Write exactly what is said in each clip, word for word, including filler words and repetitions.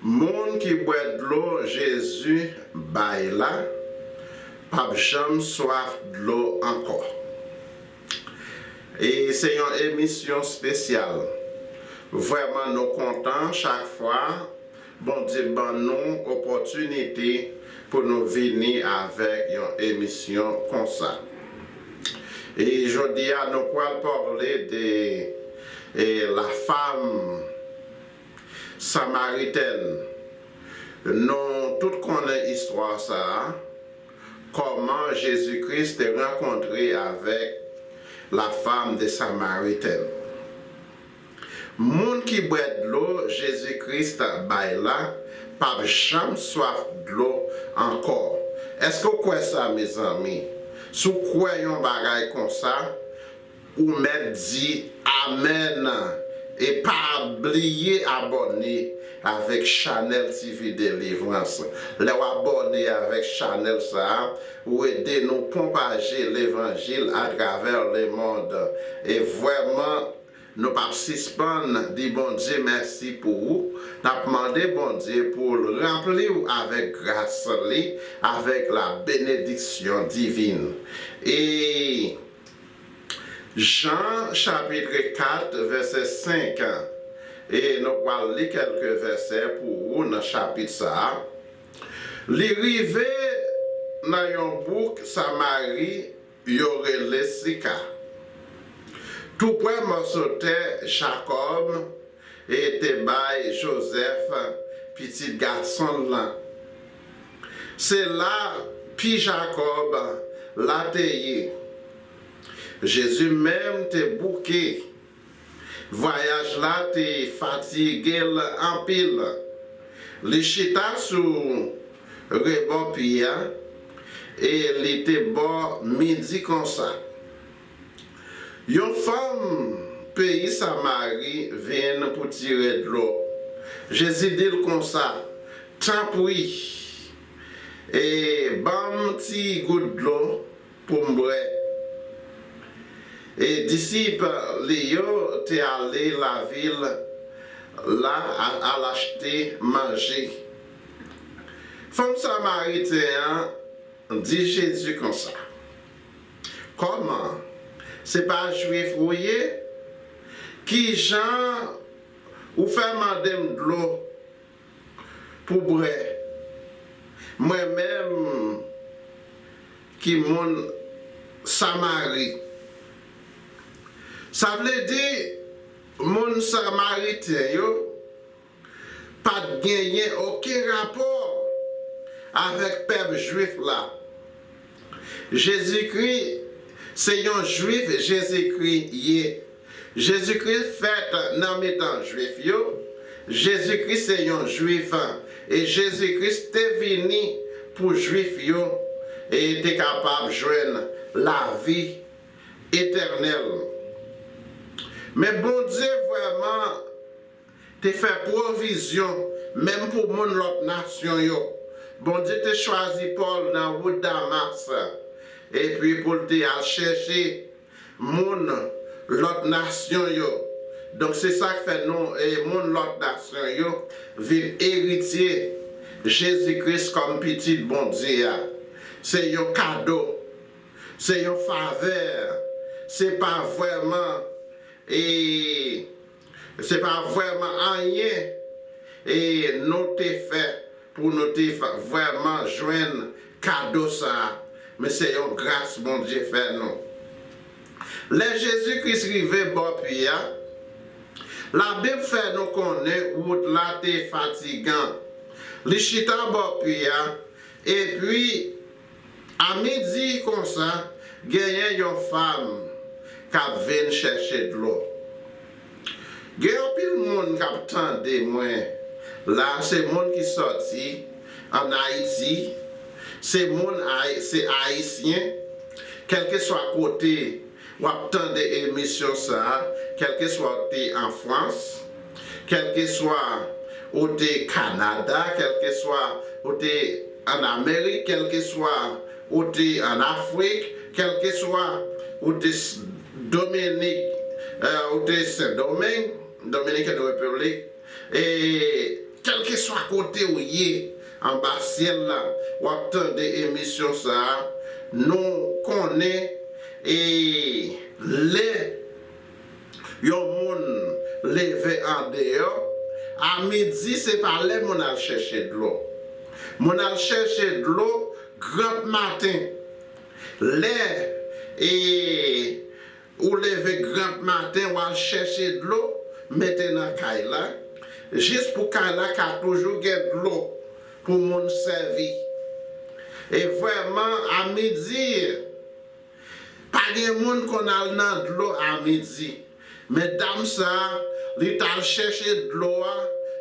Moun ki bwè dlo Jezi bay la p ap janm swaf dlo ankò. E se yon emisyon espesyal. Vrèman, nou kontan chak fwa Bondye ban nou opòtinite pou nou vini avèk yon emisyon konsa. E jodi a, nou pral pale de, e, la femme samaritaine. Nou tout konnen istwa sa a, kòman Jezi Kris te rankontre avèk la femme de Samaritaine. Moun ki bwè dlo Jezi Kris bay la p ap janm swaf dlo ankò. Èske w kwè sa, mezanmi? Si w kwè yon bagay konsa, ou mèt di amèn. E pa bliye abòne avèk chanèl T V Delivrans. Lè w abòne avèk chanèl sa a, ou ede nou pwopaje levanjil atravè lemonn. E vrèman, nou p ap sispann di Bondye mèsi pou ou. N ap mande Bondye pou l ranpli w avèk gras li, avèk la bénédiction divine. E Jan chapit kat, vèsè senk, e nou pral li kèlke vèsè pou ou nan chapit sa a. Li rive nan yon bouk Samari yo rele Sika, toupre mòso tè Jakòb e te bay Jozèf, pitit gason l lan. Se la pi Jakòb la te ye. Jezi menm te bouke. Vwayaj la te fatige l anpil. Li chita sou rebò pye a e li te bò midi konsa. Yon fanm peyi Samari vin pou tire dlo. Jezi di l konsa, tanpri, e, ban m ti gout dlo pou m bwè. E disip li yo te ale lavil la a- al achte manje. Fanm Samariten an di Jezi konsa, kòman? Se pa Jwif ou ye? Kijan ou fè mande m dlo pou bwè, mwen menm ki moun Samari? Sa vle di, moun Samariten yo pa t genyen okenn rapò avèk pèp Jwif la. Jezikri se yon Jwif, Jezikri ye. Jezikri fèt nan mitan Jwif yo. Jezikri se yon Jwif, e Jezikri te vini pou Jwif yo, e te kapab jwenn lavi etènèl. Men Bondye vrèman te fè pwovizyon menm pou moun lòt nasyon yo. Bondye te chwazi Pòl nan wout Damas, epi pou l te al chèche moun lòt nasyon yo. Donk, se sa k fè nou, e, moun lòt nasyon yo vin eritye Jezi Kris kòm pitit Bondye a. Se yon kado, se yon favè, se pa vrèman, e, se pa vrèman anyen, e, nou te fè pou nou te fa- vrèman jwenn kado sa a, men se yon gras Bondye fè nou. Lè Jezi Kris rive bò pye a, Labib fè nou konnen wout la te fatigan. Li chita bò pye a, epi a midi konsa, genyen yon fanm k ap vin chèche dlo. Gen anpil moun k ap tande mwen la, se moun ki sòti ann Ayiti, se moun Ay- se Ayisyen, kèlkeswa kote w ap tande emisyon sa a, kèlkeswa w te an Frans, kèlkeswa ou te Kanada, kèlkeswa ou te ann Amerik, kèlkeswa ou te ann Afrik, kèlkeswa ou te s- Dominik, e, ou te Sendomeng, Dominican Republic, e kèlkeswa kote w ye anba syèl la, w ap tande emisyon sa a, nou konnen e lè yon moun leve andeyò, a midi se pa lè moun al chèche dlo. Moun al chèche dlo granp maten. Lè e ou leve granp maten, w al chèche dlo, mete nan kay la, jis pou kay la ka toujou gen dlo pou moun sèvi. E vrèman, a midi, pa gen moun konn al nan dlo a midi. Men dam sa a, li t al chèche dlo a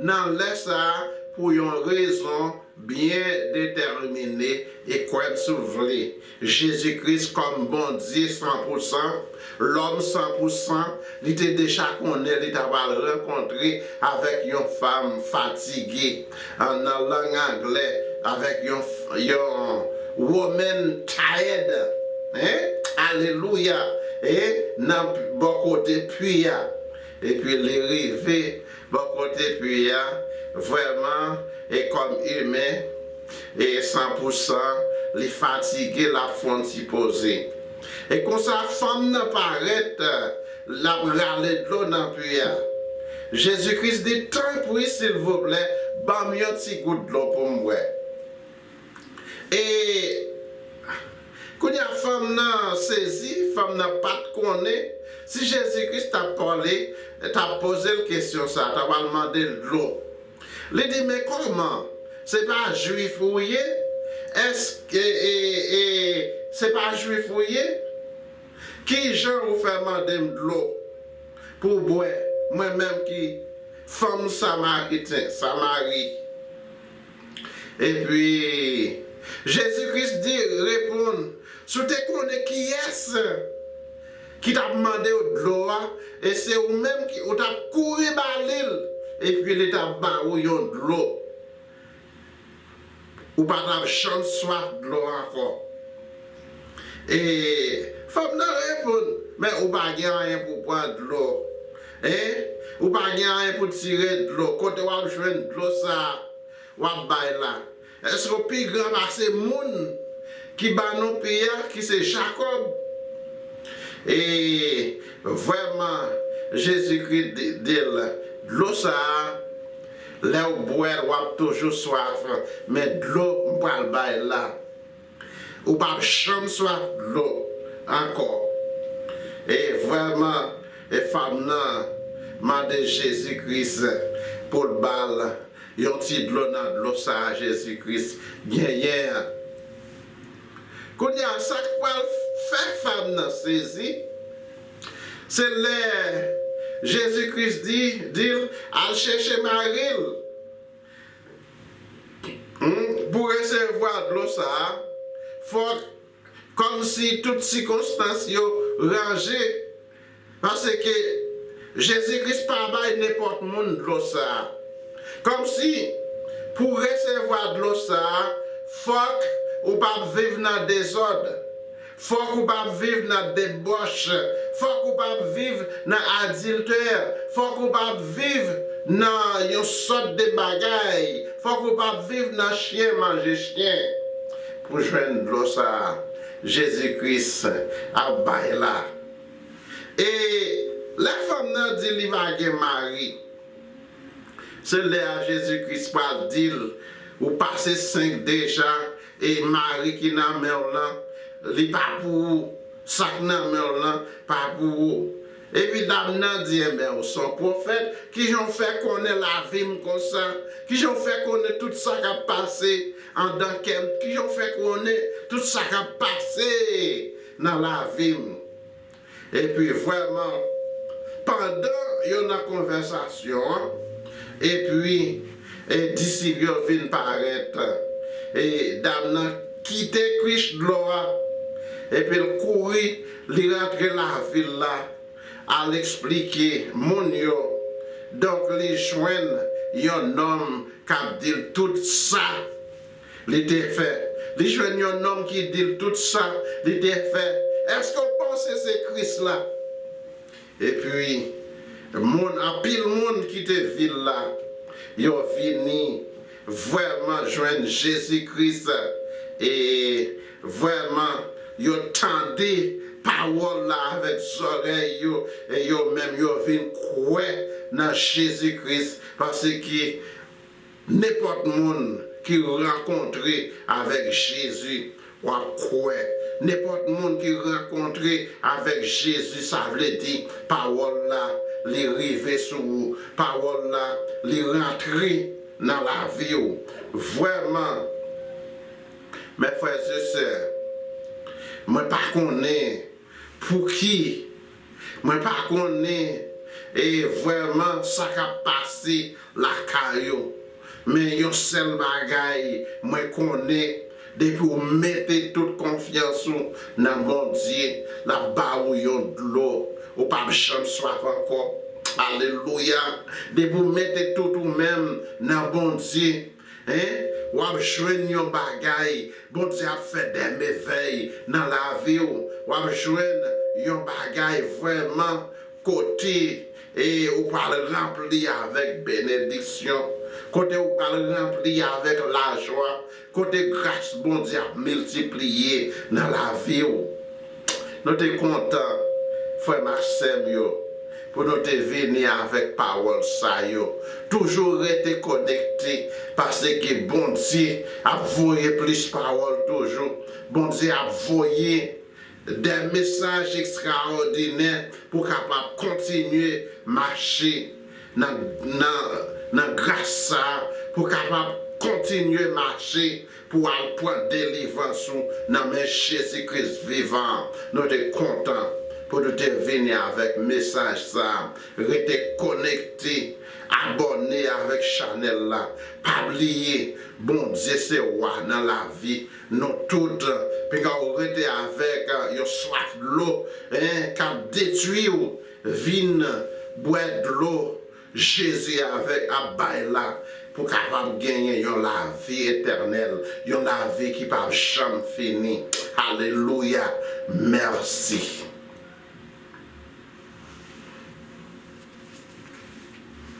nan lè sa a pou yon rezon byen detèmine e kwè m si w vle. Jezi Kris kòm Bondye san pou san, lòm san pou san, li te deja konnen li ta pral rankontre avèk yon fanm fatige, an, nan lang anglè, avèk yon, yon woman tired, en? Alelouya! E nan bò kote pwi a. Epi li rive bò kote pwi a, vrèman, e kòm imen, e san pou san, li fatige, l ap fè yon ti poze. E konsa, fanm nan parèt, l ap rale dlo nan pwi a. Jezi Kris di, tanpri, silvouplè, ban m yon ti gout dlo pou m bwè. E kounye a, fanm nan sezi, fanm nan pa t konnen si Jezi Kris t ap pale, t ap poze l kesyon sa a, t ap al mande l dlo. Li di, men kòman? Se pa Jwif ou ye? Èske, e, e, se pa Jwif ou ye? Ki jan ou fè mande m dlo pou bwè, mwen menm ki fanm Samariten, Samari? Epi, Jezi Kris di, reponn, si w te konnen kiyès ki t ap mande w dlo a, e se ou menm ki, ou t ap kouri ba li l, epi li t ap ba ou yon dlo. Ou pa t ap janm swaf dlo ankò. E fanm nan reponn, men ou pa gen anyen pou pran dlo. En? Ou pa gen anyen pou tire dlo. Kote w ap jwenn dlo sa a w ap bay la? Èske w pi gran pase moun ki ba nou pwi a, ki se Jakòb? E vrèman, Jezi Kris di, di l, dlo sa a, lè w bwè l, w ap toujou swaf, men dlo m pral bay la, ou p ap janm swaf dlo ankò. E vrèman, e fanm nan mande Jezi Kris pou l ba l yon ti dlo nan dlo sa a Jezi Kris genyen an. Kounye a, sa k pral fè fanm nan sezi, se lè Jezi Kris di, di l, al chèche mari l. Hmm, pou resevwa dlo sa a, fòk kòmsi tout sikonstans yo ranje, paske Jezi Kris pa bay nenpòt moun dlo sa a. Kòmsi, pou resevwa dlo sa a, fòk ou p ap viv nan dezòd. Fòk ou p ap viv nan debòch. Fòk ou p ap viv nan adiltè. Fòk ou p ap viv nan yon sòt de bagay. Fòk ou p ap viv nan chen manje chen. Pou jwenn dlo sa a, Jezi Kris ap bay la. E lè fanm nan di li pa gen mari, se lè a Jezi Kris pral di l, ou pase senk deja, e mari ki nan men w lan, li pa pou ou. Sa k nan men w lan pa pou ou. Epi dam nan di, enben, ou se yon pwofèt, kijan w fè konnen lavi m konsa? Kijan w fè konnen tout sa k ap pase anndan kè m? Kijan w fè konnen tout sa k ap pase nan lavi m? Epi vrèman, pandan yo nan konvèsasyon an, epi, e, disip yo vin parèt, e dam nan kite krich dlo a, epi l kouri, li rantre lavil la, al eksplike moun yo. Donk, li jwenn yon nonm k ap di l tout sa li te fè. Li jwenn yon nonm ki di l tout sa li te fè. Èske w panse se Kris la? Epi, moun, anpil moun kite vil la. yo vini vrèman jwenn Jezi Kris e vrèman yo tande pawòl la avèk zòrèy yo, e yo menm yo vin kwè nan Jezi Kris, paske nenpòt moun ki rankontre avèk Jezi, w ap kwè. Nenpòt moun ki rankontre avèk Jezi, sa vle di pawòl la, li rive sou ou. Pawòl la, li rantre nan lavi w. Vrèman, mè frè e sè, mwen pa konnen pouki, mwen pa konnen e vrèman sa k ap pase lakay ou. Men yon sèl bagay mwen konnen, depi w mete tout konfyans ou nan Bondye, l ap ba ou yon dlo. Ou p ap janm swaf ankò. Alelouya! Depi w mete tout ou menm nan Bondye, en, w ap jwenn yon bagay. Bondye ap fè dè mevèy nan lavi w. W ap jwenn yon bagay vrèman kote e ou pral ranpli avèk benediksyon, kote ou pral ranpli avèk lajwa, kote gras Bondye ap miltipliye nan lavi w. Nou te kontan, frè m ak sè m yo, pou nou te vini avèk pawòl sa yo. Toujou rete konekte, paske Bondye ap voye plis pawòl toujou. Bondye ap voye de mesaj ekstraòdinè pou w kapab kontinye mache nan, nan, nan gras sa a, pou w kapab kontinye mache pou w al pran delivrans ou nan men Jezi Kris vivan an. Nou te kontan pou nou te vini avèk mesaj sa a. Rete konekte, abòne avèk chanèl la. Pa bliye, Bondye se wa nan lavi nou tout. Pinga w rete avèk, eh, yon swaf dlo, en, k ap detwi w. Vin bwè dlo Jezi avèk ap bay la pou w kapab genyen yon lavi etènèl, yon lavi ki p ap janm fini. Alelouya! Mèsi.